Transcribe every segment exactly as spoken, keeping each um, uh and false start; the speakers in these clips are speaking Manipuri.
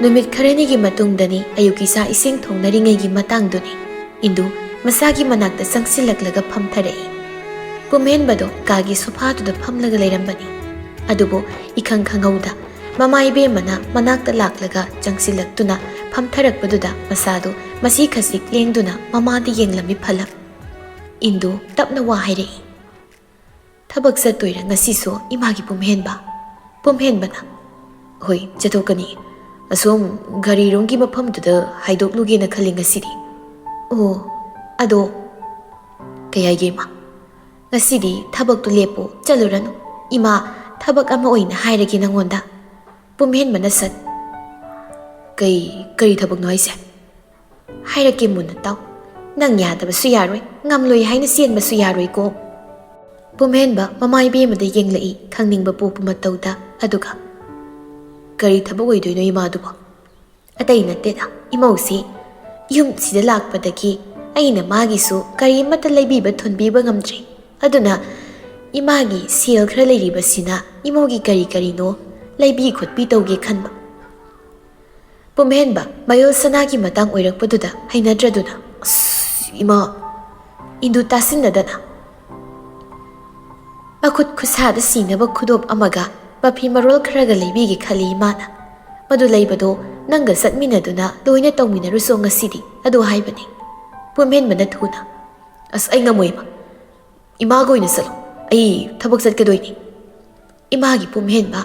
ꯅꯨꯃꯤꯠ ꯈꯔꯅꯤꯒꯤ ꯃꯇꯨꯡꯗꯅꯤ ꯑꯌꯨꯛꯀꯤ ꯆꯥꯛ ꯏꯁꯤꯡ ꯊꯣꯡꯅꯔꯤꯉꯩꯒꯤ ꯃꯇꯥꯡꯗꯨꯅꯤ꯫ ꯏꯟꯗꯨ ꯃꯁꯥꯒꯤ ꯃꯅꯥꯛꯇ ꯆꯪꯁꯤꯜꯂꯛꯂꯒ ꯐꯝꯊꯔꯛꯏ꯫ ꯄꯨꯝꯍꯦꯟꯕꯗꯣ ꯀꯥꯒꯤ ꯁꯣꯐꯥꯗꯨꯗ ꯐꯝꯂꯒ ꯂꯩꯔꯝꯕꯅꯤ꯫ ꯑꯗꯨꯕꯨ ꯏꯈꯪ ꯈꯪꯍꯧꯗ ꯃꯃꯥ ꯏꯕꯦꯝꯃꯅ ꯃꯅꯥꯛꯇ ꯂꯥꯛꯂꯒ ꯆꯪꯁꯤꯜꯂꯛꯇꯨꯅ ꯐꯝꯊꯔꯛꯄꯗꯨꯗ ꯃꯁꯥꯗꯨ ꯃꯁꯤ ꯈꯖꯤꯛ ꯂꯦꯡꯗꯨꯅ ꯃꯃꯥꯗ ꯌꯦꯡꯂꯝꯃꯤ ꯐꯂꯝ꯫ ꯏꯟꯗꯨ ꯇꯞꯅ ꯋꯥ ꯍꯥꯏꯔꯛꯏ꯫ "ꯊꯕꯛ ꯆꯠꯇꯣꯏꯔꯥ ꯉꯁꯤꯁꯨ ꯏꯃꯥꯒꯤ ꯄꯨꯝꯍꯦꯟꯕ?" ꯄꯨꯝꯍꯦꯟꯕꯅ, "ꯍꯣꯏ, ꯆꯠꯊꯣꯛꯀꯅꯤ꯫ ꯑꯁꯣꯝ ꯘꯔꯤꯔꯣꯝꯒꯤ ꯃꯐꯝꯗꯨꯗ ꯍꯥꯏꯗꯣꯛꯂꯨꯒꯦꯅ ꯈꯜꯂꯤ ꯉꯁꯤꯗꯤ꯫" "ꯑꯣ, ꯑꯗꯣ ꯀꯩ ꯍꯥꯏꯒꯦ ꯏꯃꯥ?" "ꯉꯁꯤꯗꯤ ꯊꯕꯛꯇꯨ ꯂꯦꯞꯄꯨ, ꯆꯠꯂꯨꯔꯅꯨ꯫ ꯏꯃꯥ, ꯊꯕꯛ ꯑꯃ ꯑꯣꯏꯅ ꯍꯥꯏꯔꯒꯦ ꯅꯪꯉꯣꯟꯗ꯫" ꯄꯨꯝꯍꯦꯟꯕꯅ ꯁꯠ, "ꯀꯩ, ꯀꯔꯤ ꯊꯕꯛꯅꯣ ꯍꯥꯏꯁꯦ?" "ꯍꯥꯏꯔꯛꯀꯦ ꯃꯨꯟꯅ ꯇꯥꯎ꯫ ꯅꯪ ꯌꯥꯗꯕꯁꯨ ꯌꯥꯔꯣꯏ, ꯉꯝꯂꯣꯏ ꯍꯥꯏꯅ ꯆꯦꯟꯕꯁꯨ ꯌꯥꯔꯣꯏꯀꯣ꯫" ꯄꯨꯝꯍꯦꯟꯕ ꯃꯃꯥ ꯏꯕꯦꯝꯃꯗ ꯌꯦꯡꯂꯛꯏ, ꯈꯪꯅꯤꯡꯕ ꯄꯣꯛꯄ ꯃꯇꯧꯗ꯫ ꯑꯗꯨꯒ, "ꯀꯔꯤ ꯊꯕꯛ ꯑꯣꯏꯗꯣꯏꯅꯣ ꯏꯃꯥꯗꯨꯕꯣ?" "ꯑꯇꯩ ꯅꯠꯇꯦꯗ, ꯏꯃꯧꯁꯤ ꯌꯨꯝꯁꯤꯗ ꯂꯥꯛꯄꯗꯒꯤ ꯑꯩꯅ ꯃꯥꯒꯤꯁꯨ ꯀꯔꯤ ꯑꯃꯠꯇ ꯂꯩꯕꯤꯕ ꯊꯣꯟꯕꯤꯕ ꯉꯝꯗ꯭ꯔꯤ꯫ ꯑꯗꯨꯅ ꯏꯃꯥꯒꯤ ꯁꯦꯜ ꯈꯔ ꯂꯩꯔꯤꯕꯁꯤꯅ ꯏꯃꯧꯒꯤ ꯀꯔꯤ ꯀꯔꯤꯅꯣ ꯂꯩꯕꯤ ꯈꯣꯠꯄꯤ ꯇꯧꯒꯦ ꯈꯟꯕ꯫" ꯄꯨꯝꯍꯦꯟꯕ ꯃꯌꯣꯜ ꯁꯅꯥꯒꯤ ꯃꯇꯥꯡ ꯑꯣꯏꯔꯛꯄꯗꯨꯗ ꯍꯩꯅꯗ꯭ꯔꯗꯨꯅ, "ꯑꯁ, ꯏꯃꯥ!" ꯏꯟꯗꯨ ꯇꯥꯁꯤꯟꯅꯗꯅ, "ꯃꯈꯨꯠ ꯈꯨꯠꯁꯥꯗ ꯁꯤꯅꯕ ꯈꯨꯗꯣꯞ ꯑꯃꯒ ꯃꯐꯤ ꯃꯔꯣꯜ ꯈꯔꯒ ꯂꯩꯕꯤꯒꯦ ꯈꯜꯂꯤ ꯏꯃꯥꯅ꯫ ꯃꯗꯨ ꯂꯩꯕꯗꯣ ꯅꯪꯒ ꯆꯠꯃꯤꯟꯅꯗꯨꯅ ꯂꯣꯏꯅ ꯇꯧꯃꯤꯟꯅꯔꯨꯁꯣ ꯉꯁꯤꯗꯤ", ꯑꯗꯨ ꯍꯥꯏꯕꯅꯤ꯫ ꯄꯨꯝꯍꯦꯟꯕꯅ ꯊꯨꯅ, "ꯑꯁ, ꯑꯩ ꯉꯝꯃꯣꯏ ꯏꯃꯥ꯫ ꯏꯃꯥꯒ ꯑꯣꯏꯅ ꯆꯠꯂꯣ꯫ ꯑꯩ ꯊꯕꯛ ꯆꯠꯀꯗꯣꯏꯅꯤ꯫" "ꯏꯃꯥꯒꯤ ꯄꯨꯝꯍꯦꯟꯕ,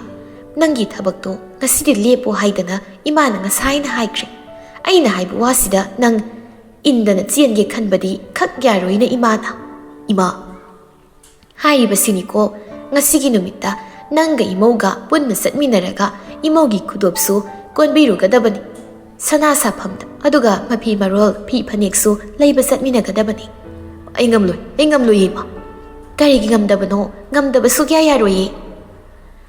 ꯅꯪꯒꯤ ꯊꯕꯛꯇꯣ ꯉꯁꯤꯗꯤ ꯂꯦꯞꯄꯣ ꯍꯥꯏꯗꯅ ꯏꯃꯥꯅ ꯉꯁꯥꯏꯅ ꯍꯥꯏꯈ꯭ꯔꯦ꯫ ꯑꯩꯅ ꯍꯥꯏꯕ ꯋꯥꯁꯤꯗ ꯅꯪ ꯏꯟꯗꯅ ꯆꯦꯟꯒꯦ ꯈꯟꯕꯗꯤ ꯈꯛ ꯌꯥꯔꯣꯏꯅ ꯏꯃꯥꯅ꯫" "ꯏꯃꯥ!" "ꯍꯥꯏꯔꯤꯕꯁꯤꯅꯤꯀꯣ, ꯉꯁꯤꯒꯤ ꯅꯨꯃꯤꯠꯇ ꯅꯪꯒ ꯏꯃꯧꯒ ꯄꯨꯟꯅ ꯆꯠꯃꯤꯟꯅꯔꯒ ꯏꯃꯧꯒꯤ ꯈꯨꯗꯣꯞꯁꯨ ꯀꯣꯟꯕꯤꯔꯨꯒꯗꯕꯅꯤ꯫ ꯁꯅꯥ ꯁꯥꯐꯝꯗ, ꯑꯗꯨꯒ ꯃꯐꯤ ꯃꯔꯣꯜ, ꯐꯤ ꯐꯅꯦꯛꯁꯨ ꯂꯩꯕ ꯆꯠꯃꯤꯟꯅꯒꯗꯕꯅꯤ꯫" "ꯑꯩ ꯉꯝꯂꯣꯏ, ꯑꯩ ꯉꯝꯂꯣꯏ ꯏꯃꯥ꯫" "ꯀꯔꯤꯒꯤ ꯉꯝꯗꯕꯅꯣ? ꯉꯝꯗꯕ ꯁꯨꯛꯌꯥ ꯌꯥꯔꯣꯏꯌꯦ꯫"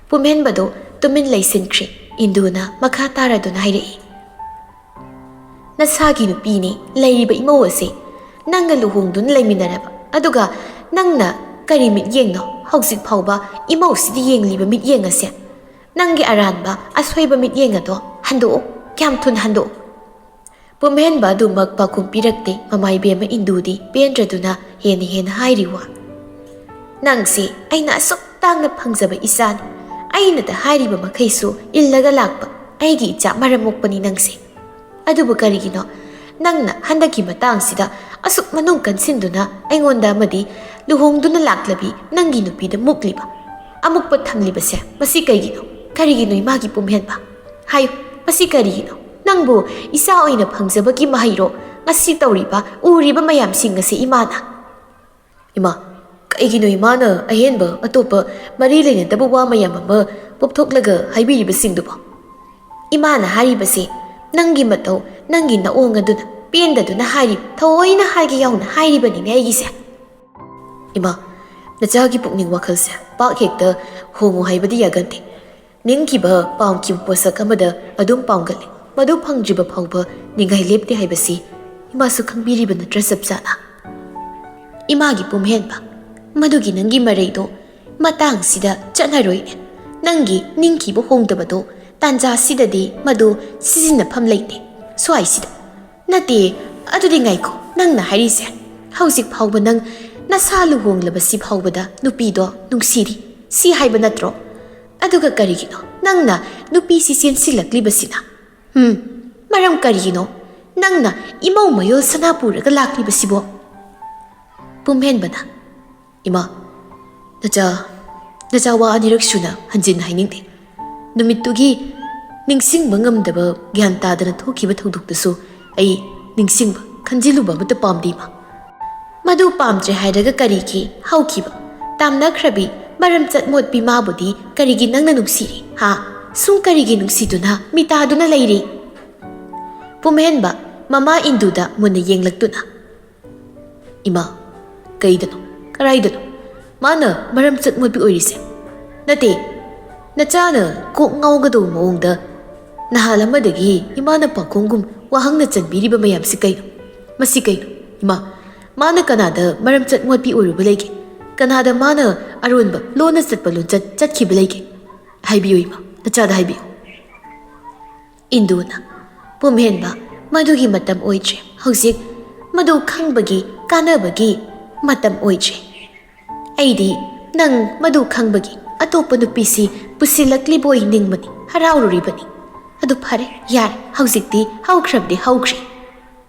ꯄꯨꯝꯍꯦꯟꯕꯗꯣ ꯇꯨꯃꯤꯟ ꯂꯩꯁꯤꯟꯈ꯭ꯔꯦ꯫ ꯏꯟꯗꯨꯅ ꯃꯈꯥ ꯇꯥꯔꯗꯨꯅ ꯍꯥꯏꯔꯛꯏ, "ꯅꯁꯥꯒꯤ ꯅꯨꯄꯤꯅꯤ ꯂꯩꯔꯤꯕ ꯏꯃꯧ ꯑꯁꯦ꯫ ꯅꯪꯒ ꯂꯨꯍꯣꯡꯗꯨꯅ ꯂꯩꯃꯤꯟꯅꯔꯕ, ꯑꯗꯨꯒ ꯅꯪꯅ ꯀꯔꯤ ꯃꯤꯠꯌꯦꯡꯅꯣ ꯍꯧꯖꯤꯛ ꯐꯥꯎꯕ ꯏꯃꯧꯁꯤꯗ ꯌꯦꯡꯂꯤꯕ ꯃꯤꯠꯌꯦꯡ ꯑꯁꯦ? ꯅꯪꯒꯤ ꯑꯔꯥꯟꯕ ꯑꯁꯣꯏꯕ ꯃꯤꯠꯌꯦꯡ ꯑꯗꯣ ꯍꯟꯗꯣꯛꯑꯣ꯫" ꯀꯌꯥꯝ ꯊꯨꯅ ꯍꯟꯗꯣꯛꯎ꯫ ꯄꯨꯝꯍꯦꯟꯕ ꯑꯗꯨꯃꯛ ꯄꯥꯎꯈꯨꯝ ꯄꯤꯔꯛꯇꯦ꯫ ꯃꯃꯥ ꯏꯕꯦꯝꯃ ꯏꯟꯗꯨꯗꯤ ꯄꯦꯟꯗ꯭ꯔꯗꯨꯅ ꯍꯦꯟꯅ ꯍꯦꯟꯅ ꯍꯥꯏꯔꯤ ꯋꯥ꯫ "ꯅꯪꯁꯦ ꯑꯩꯅ ꯑꯁꯨꯛ ꯇꯥꯡꯅ ꯐꯪꯖꯕ ꯏꯆꯥꯅꯤ꯫ ꯑꯩꯅꯗ ꯍꯥꯏꯔꯤꯕ ꯃꯈꯩꯁꯨ ꯏꯜꯂꯒ ꯂꯥꯛꯄ ꯑꯩꯒꯤ ꯏꯆꯥ ꯃꯔꯝ ꯃꯣꯛꯄꯅꯤ ꯅꯪꯁꯦ꯫ ꯑꯗꯨꯕꯨ ꯀꯔꯤꯒꯤꯅꯣ ꯅꯪꯅ ꯍꯟꯗꯛꯀꯤ ꯃꯇꯥꯡꯁꯤꯗ ꯑꯁꯨꯛ ꯃꯅꯨꯡ ꯀꯟꯁꯤꯟꯗꯨꯅ ꯑꯩꯉꯣꯟꯗ ꯑꯃꯗꯤ ꯂꯨꯍꯣꯡꯗꯨꯅ ꯂꯥꯛꯂꯕꯤ ꯅꯪꯒꯤ ꯅꯨꯄꯤꯗ ꯃꯨꯛꯂꯤꯕ, ꯑꯃꯨꯛꯄ ꯊꯝꯂꯤꯕꯁꯦ? ꯃꯁꯤ ꯀꯩꯒꯤꯅꯣ? ꯀꯔꯤꯒꯤꯅꯣ ꯏꯃꯥꯒꯤ ꯄꯨꯝꯍꯦꯟꯕ? ꯍꯥꯏꯌꯨ, ꯃꯁꯤ ꯀꯔꯤꯒꯤꯅꯣ? ꯅꯪꯕꯨ ꯏꯆꯥ ꯑꯣꯏꯅ ꯐꯪꯖꯕꯒꯤ ꯃꯍꯩꯔꯣ ꯉꯁꯤ ꯇꯧꯔꯤꯕ, ꯎꯔꯤꯕ ꯃꯌꯥꯝꯁꯤꯡ ꯑꯁꯤ ꯏꯃꯥꯅ?" "ꯏꯃꯥ, ꯀꯩꯒꯤꯅꯣ ꯏꯃꯥꯅ ꯑꯍꯦꯟꯕ ꯑꯇꯣꯞꯄ ꯃꯔꯤ ꯂꯩꯅꯗꯕ ꯋꯥ ꯃꯌꯥꯝ ꯑꯃ ꯄꯣꯞꯊꯣꯛꯂꯒ ꯍꯥꯏꯕꯤꯔꯤꯕꯁꯤꯡꯗꯨꯕꯣ?" "ꯏꯃꯥꯅ ꯍꯥꯏꯔꯤꯕꯁꯤ ꯅꯪꯒꯤ ꯃꯇꯧ, ꯅꯪꯒꯤ ꯅꯑꯣꯡ ꯑꯗꯨꯅ ꯄꯦꯟꯗꯗꯨꯅ ꯍꯥꯏꯔꯤ, ꯊꯑꯣꯏꯅ ꯍꯥꯏꯒꯦ ꯌꯥꯎꯅ ꯍꯥꯏꯔꯤꯕꯅꯤꯅꯦ ꯑꯩꯒꯤꯁꯦ꯫" "ꯏꯃꯥ, ꯅꯆꯥꯒꯤ ꯄꯨꯛꯅꯤꯡ ꯋꯥꯈꯜꯁꯦ ꯄꯥꯛ ꯍꯦꯛꯇ ꯍꯣꯡꯉꯨ ꯍꯥꯏꯕꯗꯤ ꯌꯥꯒꯟꯗꯦ꯫ ꯅꯤꯡꯈꯤꯕ ꯄꯥꯝꯈꯤꯕ ꯄꯣꯠꯁꯛ ꯑꯃꯗ ꯑꯗꯨꯝ ꯄꯥꯝꯒꯜꯂꯤ꯫ ꯃꯗꯨ ꯐꯪꯗ꯭ꯔꯤꯕ ꯐꯥꯎꯕ ꯅꯤꯡꯉꯥꯏ ꯂꯦꯞꯇꯦ ꯍꯥꯏꯕꯁꯤ ꯏꯃꯥꯁꯨ ꯈꯪꯕꯤꯔꯤꯕ ꯅꯠꯇ꯭ꯔꯥ ꯆꯞ ꯆꯥꯅ?" "ꯏꯃꯥꯒꯤ ꯄꯨꯝꯍꯦꯟꯕ, ꯃꯗꯨꯒꯤ ꯅꯪꯒꯤ ꯃꯔꯩꯗꯣ ꯃꯇꯥꯡꯁꯤꯗ ꯆꯠꯅꯔꯣꯏꯅꯦ꯫ ꯅꯪꯒꯤ ꯅꯤꯡꯈꯤꯕ ꯍꯣꯡꯗꯕꯗꯣ ꯇꯥꯟꯖꯥꯁꯤꯗꯗꯤ ꯃꯗꯨ ꯁꯤꯖꯤꯟꯅꯐꯝ ꯂꯩꯇꯦ꯫ ꯁ꯭ꯋꯥꯏꯁꯤꯗ ꯅꯠꯇꯦ, ꯑꯗꯨꯗꯤ ꯉꯥꯏꯈꯣ, ꯅꯪꯅ ꯍꯥꯏꯔꯤꯁꯦ ꯍꯧꯖꯤꯛ ꯐꯥꯎꯕ ꯅꯪ ꯅꯁꯥ ꯂꯨꯍꯣꯡꯂꯕꯁꯤ ꯐꯥꯎꯕꯗ ꯅꯨꯄꯤꯗꯣ ꯅꯨꯡꯁꯤꯔꯤ, ꯁꯤ ꯍꯥꯏꯕ ꯅꯠꯇ꯭ꯔꯣ? ꯑꯗꯨꯒ ꯀꯔꯤꯒꯤꯅꯣ ꯅꯪꯅ ꯅꯨꯄꯤꯁꯤ ꯆꯦꯟꯁꯤꯜꯂꯛꯂꯤꯕꯁꯤꯅ? ꯎꯝ, ꯃꯔꯝ ꯀꯔꯤꯒꯤꯅꯣ ꯅꯪꯅ ꯏꯃꯧ ꯃꯌꯣꯜ ꯁꯅꯥ ꯄꯨꯔꯒ ꯂꯥꯛꯂꯤꯕꯁꯤꯕꯣ?" ꯄꯨꯝꯍꯦꯟꯕꯅ, "ꯏꯃꯥ, ꯅꯆꯥ, ꯅꯆꯥ ꯋꯥ ꯑꯅꯤꯔꯛ ꯁꯨꯅ ꯍꯟꯖꯤꯟꯅ ꯍꯥꯏꯅꯤꯡꯗꯦ꯫ ꯅꯨꯃꯤꯠꯇꯨꯒꯤ ꯅꯤꯡꯁꯤꯡꯕ ꯉꯝꯗꯕ, ꯒ꯭ꯌꯥꯟ ꯇꯥꯗꯅ ꯊꯣꯛꯈꯤꯕ ꯊꯧꯗꯣꯛꯇꯨꯁꯨ ꯑꯩ ꯅꯤꯡꯁꯤꯡꯕ, ꯈꯟꯖꯤꯜꯂꯨꯕ ꯑꯃꯠꯇ ꯄꯥꯝꯗꯦ, ꯏꯃꯥ꯫ ꯃꯗꯨ ꯄꯥꯝꯗ꯭ꯔꯦ ꯍꯥꯏꯔꯒ ꯀꯔꯤꯒꯤ? ꯍꯧꯈꯤꯕ, ꯇꯥꯝꯅꯈ꯭ꯔꯕꯤ, ꯃꯔꯝ ꯆꯠ ꯃꯣꯠꯄꯤ ꯃꯥꯕꯨꯗꯤ ꯀꯔꯤꯒꯤ ꯅꯪꯅ ꯅꯨꯡꯁꯤꯔꯤ, ꯍꯥ? ꯁꯨꯝ ꯀꯔꯤꯒꯤ ꯅꯨꯡꯁꯤꯗꯨꯅ ꯃꯤꯇꯥꯗꯨꯅ ꯂꯩꯔꯤ?" ꯄꯨꯝꯍꯦꯟꯕ ꯃꯃꯥ ꯏꯟꯗꯨꯗ ꯃꯨꯟꯅ ꯌꯦꯡꯂꯛꯇꯨꯅ, "ꯏꯃꯥ, ꯀꯩꯗꯅꯣ? ꯀꯔꯥꯏꯗꯅꯣ ꯃꯥꯅ ꯃꯔꯝ ꯆꯠ ꯃꯣꯠꯄꯤ ꯑꯣꯏꯔꯤꯁꯦ? ꯅꯠꯇꯦ, ꯅꯆꯥꯅ ꯀꯣꯛ ꯉꯥꯎꯒꯗꯧꯕ ꯃꯑꯣꯡꯗ ꯅꯍꯥꯜ ꯑꯃꯗꯒꯤ ꯏꯃꯥꯅ ꯄꯥꯈꯣꯡꯒꯨꯝ ꯋꯥꯍꯪꯅ ꯆꯟꯕꯤꯔꯤꯕ ꯃꯌꯥꯝꯁꯤ ꯀꯩꯅꯣ? ꯃꯁꯤ ꯀꯩꯅꯣ? ꯏꯃꯥ, ꯃꯥꯅ ꯀꯅꯥꯗ ꯃꯔꯝ ꯆꯠ ꯃꯣꯠꯄꯤ ꯑꯣꯏꯔꯨꯕ ꯂꯩꯒꯦ? ꯀꯅꯥꯗ ꯃꯥꯅ ꯑꯔꯣꯟꯕ ꯂꯣꯟꯅ ꯆꯠꯄ ꯂꯣꯟꯆꯠ ꯆꯠꯈꯤꯕ ꯂꯩꯒꯦ? ꯍꯥꯏꯕꯤꯌꯨ ꯏꯃꯥ, ꯅꯆꯥꯗ ꯍꯥꯏꯕꯤꯌꯨ꯫" ꯏꯟꯗꯨꯅ, "ꯄꯨꯝꯍꯦꯟꯕ, ꯃꯗꯨꯒꯤ ꯃꯇꯝ ꯑꯣꯏꯗ꯭ꯔꯦ꯫ ꯍꯧꯖꯤꯛ ꯃꯗꯨ ꯈꯪꯕꯒꯤ, ꯀꯥꯟꯅꯕꯒꯤ ꯃꯇꯝ ꯑꯣꯏꯗ꯭ꯔꯦ꯫ ꯑꯩꯗꯤ ꯅꯪ ꯃꯗꯨ ꯈꯪꯕꯒꯤ ꯑꯇꯣꯞꯄ ꯅꯨꯄꯤꯁꯤ ꯄꯨꯁꯤꯜꯂꯛꯂꯤꯕꯣꯏ ꯅꯤꯡꯕꯅꯤ, ꯍꯔꯥꯎꯔꯨꯔꯤꯕꯅꯤ꯫ ꯑꯗꯨ ꯐꯔꯦ, ꯌꯥꯔꯦ, ꯍꯧꯖꯤꯛꯇꯤ ꯍꯧꯈ꯭ꯔꯕꯗꯤ ꯍꯧꯈ꯭ꯔꯦ꯫"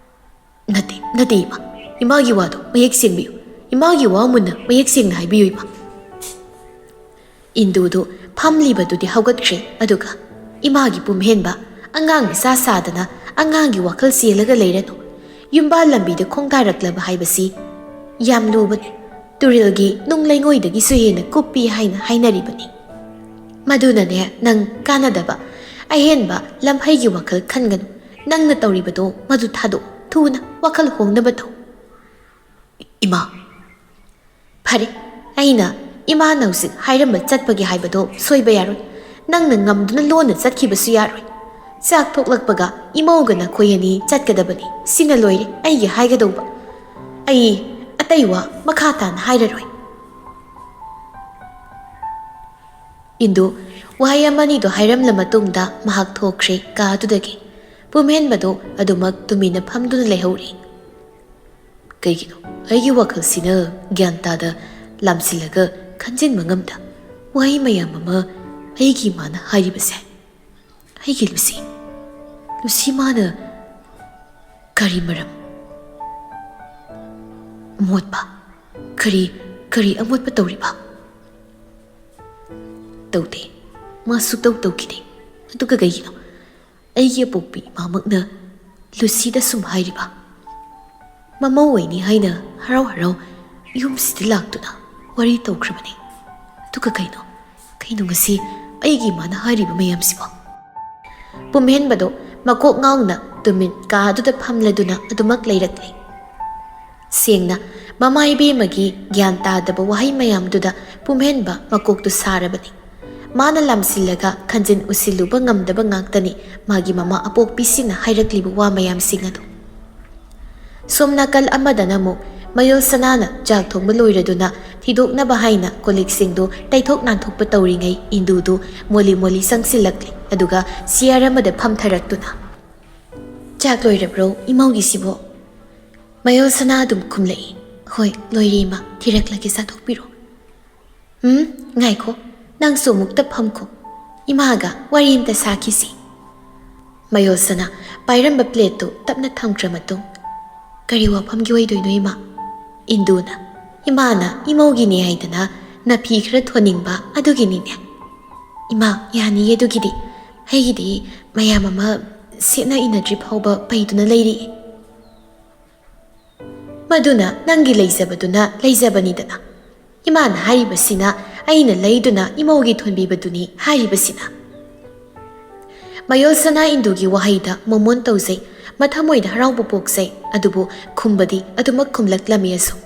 "ꯅꯠꯇꯦ, ꯅꯠꯇꯦ ꯏꯃꯥ, ꯏꯃꯥꯒꯤ ꯋꯥꯗꯣ ꯃꯌꯦꯛ ꯁꯦꯡꯕꯤꯌꯨ꯫ ꯏꯃꯥꯒꯤ ꯋꯥ ꯃꯨꯟꯅ ꯃꯌꯦꯛ ꯁꯦꯡꯅ ꯍꯥꯏꯕꯤꯌꯨ ꯏꯃꯥ꯫" ꯏꯟꯗꯨꯗꯨ ꯐꯝꯂꯤꯕꯗꯨꯗꯤ ꯍꯧꯒꯠꯈ꯭ꯔꯦ, ꯑꯗꯨꯒ, "ꯏꯃꯥꯒꯤ ꯄꯨꯝꯍꯦꯟꯕ, ꯑꯉꯥꯡ ꯃꯆꯥ ꯁꯥꯗꯅ ꯑꯉꯥꯡꯒꯤ ꯋꯥꯈꯜ ꯆꯦꯜꯂꯒ ꯂꯩꯔꯅꯨ꯫ ꯌꯨꯝꯕꯥꯜ ꯂꯝꯕꯤꯗ ꯈꯣꯡꯗꯥꯔꯛꯂꯕ ꯍꯥꯏꯕꯁꯤ ꯌꯥꯝ ꯂꯨꯕꯅꯤ꯫ ꯇꯨꯔꯦꯜꯒꯤ ꯅꯨꯡ ꯂꯩꯉꯣꯏꯗꯒꯤꯁꯨ ꯍꯦꯟꯅ ꯀꯨꯞꯄꯤ ꯍꯥꯏꯅ ꯍꯥꯏꯅꯔꯤꯕꯅꯤ꯫ ꯃꯗꯨꯅꯅꯦ, ꯅꯪ ꯀꯥꯟꯅꯗꯕ, ꯑꯍꯦꯟꯕ ꯂꯝꯍꯩꯒꯤ ꯋꯥꯈꯜ ꯈꯟꯒꯅꯨ꯫ ꯅꯪꯅ ꯇꯧꯔꯤꯕꯗꯣ ꯃꯗꯨ ꯊꯥꯗꯣꯛꯎ꯫ ꯊꯨꯅ ꯋꯥꯈꯜ ꯍꯣꯡꯅꯕ ꯇꯧ꯫" "ꯏꯃꯥ꯫" "ꯐꯔꯦ, ꯑꯩꯅ ꯏꯃꯥꯅ ꯍꯧꯖꯤꯛ ꯍꯥꯏꯔꯝꯕ ꯆꯠꯄꯒꯤ ꯍꯥꯏꯕꯗꯣ ꯁꯣꯏꯕ ꯌꯥꯔꯣꯏ꯫ ꯅꯪꯅ ꯉꯝꯗꯨꯅ ꯂꯣꯟꯅ ꯆꯠꯈꯤꯕꯁꯨ ꯌꯥꯔꯣꯏ꯫ ꯆꯥꯛ ꯊꯣꯛꯂꯛꯄꯒ ꯏꯃꯧꯒ ꯅꯈꯣꯏ ꯑꯅꯤ ꯆꯠꯀꯗꯕꯅꯤ꯫ ꯁꯤꯅ ꯂꯣꯏꯔꯦ ꯑꯩꯒꯤ ꯍꯥꯏꯒꯗꯧꯕ꯫ ꯑꯩ ꯑꯇꯩ ꯋꯥ ꯃꯈꯥ ꯇꯥꯅ ꯍꯥꯏꯔꯔꯣꯏ꯫" ꯏꯟꯗꯨ ꯋꯥꯍꯩ ꯑꯃꯅꯤꯗꯣ ꯍꯥꯏꯔꯝꯂ ꯃꯇꯨꯡꯗ ꯃꯍꯥꯛ ꯊꯣꯛꯈ꯭ꯔꯦ ꯀꯥ ꯑꯗꯨꯗꯒꯤ꯫ ꯄꯨꯝꯍꯦꯟꯕꯗꯣ ꯑꯗꯨꯃꯛ ꯇꯨꯃꯤꯟꯅ ꯐꯝꯗꯨꯅ ꯂꯩꯍꯧꯔꯤ꯫ "ꯀꯩꯒꯤꯅꯣ ꯑꯩꯒꯤ ꯋꯥꯈꯜꯁꯤꯅ ꯒ꯭ꯌꯥꯟ ꯇꯥꯗ, ꯂꯥꯝꯁꯤꯜꯂꯒ ꯈꯟꯖꯤꯟꯕ ꯉꯝꯗ ꯋꯥꯍꯩ ꯃꯌꯥꯝ ꯑꯃ ꯑꯩꯒꯤ ꯏꯃꯥꯅ ꯍꯥꯏꯔꯤꯕꯁꯦ? ꯑꯩꯒꯤ ꯂꯨꯁꯤ, ꯂꯨꯁꯤ ꯃꯥꯅ ꯀꯔꯤ ꯃꯔꯝ? ꯑꯃꯣꯠꯄ? ꯀꯔꯤ, ꯀꯔꯤ ꯑꯃꯣꯠꯄ ꯇꯧꯔꯤꯕ?" "ꯇꯧꯗꯦ, ꯃꯥ ꯁꯨꯛꯇꯧ ꯇꯧꯈꯤꯗꯦ꯫ ꯑꯗꯨꯒ ꯀꯩꯒꯤꯅꯣ ꯑꯩꯒꯤ ꯑꯄꯣꯛꯄꯤ ꯏꯃꯥꯃꯛꯅ ꯂꯨꯁꯤꯗ ꯁꯨꯝ ꯍꯥꯏꯔꯤꯕ? ꯃꯃꯧ ꯑꯣꯏꯅꯤ ꯍꯥꯏꯅ ꯍꯔꯥꯎ ꯍꯔꯥꯎ ꯌꯨꯝꯁꯤꯗ ꯂꯥꯛꯇꯨꯅ ꯋꯥꯔꯤ ꯇꯧꯈ꯭ꯔꯕꯅꯤ꯫ ꯑꯗꯨꯒ ꯀꯩꯅꯣ, ꯀꯩꯅꯣ ꯉꯁꯤ ꯑꯩꯒꯤ ꯏꯃꯥꯅ ꯍꯥꯏꯔꯤꯕ ꯃꯌꯥꯝꯁꯤꯕꯣ?" ꯄꯨꯝꯍꯦꯟꯕꯗꯣ ꯃꯀꯣꯛ ꯉꯥꯎꯅ ꯇꯨꯃꯤꯟ ꯀꯥ ꯑꯗꯨꯗ ꯐꯝꯂꯗꯨꯅ ꯑꯗꯨꯃꯛ ꯂꯩꯔꯛꯂꯦ꯫ ꯁꯦꯡꯅ, ꯃꯃꯥ ꯏꯕꯦꯝꯃꯒꯤ ꯒ꯭ꯌꯥꯟ ꯇꯥꯗꯕ ꯋꯥꯍꯩ ꯃꯌꯥꯝꯗꯨꯗ ꯄꯨꯝꯍꯦꯟꯕ ꯃꯀꯣꯛꯇꯨ ꯁꯥꯔꯕꯅꯤ꯫ ꯃꯥꯅ ꯂꯥꯝꯁꯤꯜꯂꯒ ꯈꯟꯖꯤꯟ ꯎꯁꯤꯜꯂꯨꯕ ꯉꯝꯗꯕ ꯉꯥꯛꯇꯅꯤ ꯃꯥꯒꯤ ꯃꯃꯥ ꯑꯄꯣꯛꯄꯤꯁꯤꯅ ꯍꯥꯏꯔꯛꯂꯤꯕ ꯋꯥ ꯃꯌꯥꯝꯁꯤꯡ ꯑꯗꯨ꯫ ꯁꯣꯝ ꯅꯥꯀꯜ ꯑꯃꯗꯅ ꯑꯃꯨꯛ ꯃꯌꯣꯜ ꯁꯅꯥꯅ ꯆꯥꯛ ꯊꯣꯡꯕ ꯂꯣꯏꯔꯗꯨꯅ ꯊꯤꯗꯣꯛꯅꯕ ꯍꯥꯏꯅ ꯀꯣꯜꯂꯤꯛꯁꯤꯡꯗꯨ ꯇꯩꯊꯣꯛ ꯅꯥꯟꯊꯣꯛꯄ ꯇꯧꯔꯤꯉꯩ ꯏꯟꯗꯨꯗꯨ ꯃꯣꯂꯤ ꯃꯣꯂꯤ ꯆꯪꯁꯤꯜꯂꯛꯂꯤ꯫ ꯑꯗꯨꯒ ꯆꯤꯌꯔ ꯑꯃꯗ ꯐꯝꯊꯔꯛꯇꯨꯅ, "ꯆꯥꯛ ꯂꯣꯏꯔꯕ꯭ꯔꯣ ꯏꯃꯧꯒꯤꯁꯤꯕꯣ?" ꯃꯌꯣꯜ ꯁꯅꯥ ꯑꯗꯨꯝ ꯈꯨꯝꯂꯛꯏ, "ꯍꯣꯏ, ꯂꯣꯏꯔꯦ ꯏꯃꯥ, ꯊꯤꯔꯛꯂꯒꯦ, ꯆꯥꯊꯣꯛꯄꯤꯔꯣ꯫" "ꯎꯝ, ꯉꯥꯏꯈꯣ, ꯅꯪꯁꯨ ꯑꯃꯨꯛꯇ ꯐꯝꯈꯣ, ꯏꯃꯥꯒ ꯋꯥꯔꯤ ꯑꯝꯇ ꯁꯥꯈꯤꯁꯤ꯫" ꯃꯌꯣꯜ ꯁꯅꯥ ꯄꯥꯏꯔꯝꯕ ꯄ꯭ꯂꯦꯠꯇꯨ ꯇꯞꯅ ꯊꯝꯈ꯭ꯔ ꯃꯇꯨꯡ, "ꯀꯔꯤ ꯋꯥꯐꯝꯒꯤ ꯑꯣꯏꯗꯣꯏꯅꯣ ꯏꯃꯥ?" ꯏꯟꯗꯨꯅ, "ꯏꯃꯥꯅ ꯏꯃꯧꯒꯤꯅꯦ ꯍꯥꯏꯗꯅ ꯅꯐꯤ ꯈꯔ ꯊꯣꯟꯅꯤꯡꯕ ꯑꯗꯨꯒꯤꯅꯤꯅꯦ꯫" "ꯏꯃꯥ, ꯌꯥꯅꯤꯌꯦ ꯑꯗꯨꯒꯤꯗꯤ꯫ ꯑꯩꯒꯤꯗꯤ ꯃꯌꯥꯝ ꯑꯃ ꯁꯦꯠꯅ ꯏꯅꯗ꯭ꯔꯤ ꯐꯥꯎꯕ ꯄꯩꯗꯨꯅ ꯂꯩꯔꯤ꯫" "ꯃꯗꯨꯅ ꯅꯪꯒꯤ ꯂꯩꯖꯕꯗꯨꯅ ꯂꯩꯖꯕꯅꯤꯗꯅ꯫ ꯏꯃꯥꯅ ꯍꯥꯏꯔꯤꯕꯁꯤꯅ ꯑꯩꯅ ꯂꯩꯗꯨꯅ ꯏꯃꯧꯒꯤ ꯊꯣꯟꯕꯤꯕꯗꯨꯅꯤ ꯍꯥꯏꯔꯤꯕꯁꯤꯅ꯫" ꯃꯌꯣꯜ ꯁꯅꯥ ꯏꯟꯗꯨꯒꯤ ꯋꯥꯍꯩꯗ ꯃꯣꯃꯣꯟ ꯇꯧꯖꯩ, ꯃꯊꯃꯣꯏꯗ ꯍꯔꯥꯎꯕ ꯄꯣꯛꯆꯩ, ꯑꯗꯨꯕꯨ ꯈꯨꯝꯕꯗꯤ ꯑꯗꯨꯃꯛ ꯈꯨꯝꯂꯛꯂꯝꯃꯤ ꯑꯁꯨꯝ꯫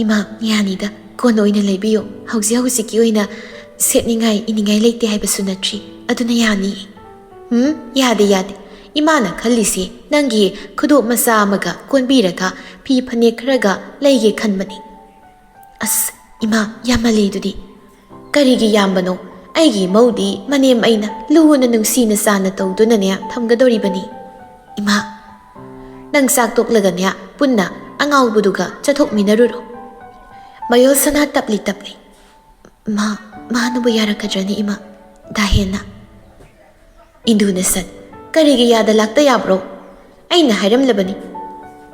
"ꯏꯃꯥ, ꯌꯥꯅꯤꯗ, ꯀꯣꯟꯅ ꯑꯣꯏꯅ ꯂꯩꯕꯤꯌꯨ꯫ ꯍꯧꯖꯤꯛ ꯍꯧꯖꯤꯛꯀꯤ ꯑꯣꯏꯅ ꯁꯦꯠꯅꯤꯡꯉꯥꯏ ꯏꯅꯤꯡꯉꯥꯏ ꯂꯩꯇꯦ ꯍꯥꯏꯕꯁꯨ ꯅꯠꯇ꯭ꯔꯤ, ꯑꯗꯨꯅ ꯌꯥꯅꯤ꯫" "ꯎꯝ, ꯌꯥꯗꯦ, ꯌꯥꯗꯦ꯫ ꯏꯃꯥꯅ ꯈꯜꯂꯤꯁꯤ ꯅꯪꯒꯤ ꯈꯨꯗꯣꯞ ꯃꯆꯥ ꯑꯃꯒ ꯀꯣꯟꯕꯤꯔꯒ ꯐꯤ ꯐꯅꯦꯛ ꯈꯔꯒ ꯂꯩꯒꯦ ꯈꯟꯕꯅꯤ꯫" "ꯑꯁ, ꯏꯃꯥ, ꯌꯥꯝꯃꯜꯂꯦ ꯑꯗꯨꯗꯤ꯫" "ꯀꯔꯤꯒꯤ ꯌꯥꯝꯕꯅꯣ? ꯑꯩꯒꯤ ꯃꯧꯗꯤ ꯃꯅꯦꯝ ꯑꯩꯅ ꯂꯨꯅ ꯅꯨꯡꯁꯤꯅ ꯆꯥꯅ ꯇꯧꯗꯨꯅꯅꯦ ꯊꯝꯒꯗꯧꯔꯤꯕꯅꯤ꯫" "ꯏꯃꯥ, ꯅꯪ ꯆꯥꯛ ꯇꯣꯛꯂꯒꯅꯦ ꯄꯨꯟꯅ ꯑꯉꯥꯎꯕꯗꯨꯒ ꯆꯠꯊꯣꯛꯃꯤꯟꯅꯔꯨꯔꯣ꯫" ꯃꯌꯣꯜ ꯁꯅꯥ ꯇꯞꯂꯤ ꯇꯞꯂꯤ, "ꯃꯥ, ꯃꯥꯅꯕꯨ ꯌꯥꯔꯛꯀꯗ꯭ꯔꯅꯤ ꯏꯃꯥ? ꯗꯥ ꯍꯦꯟꯅ꯫" ꯏꯟꯗꯨꯅ ꯁꯠ, "ꯀꯔꯤꯒꯤ ꯌꯥꯗ ꯂꯥꯛꯇ ꯌꯥꯕ꯭ꯔꯣ? ꯑꯩꯅ ꯍꯥꯏꯔꯝꯂꯕꯅꯤ꯫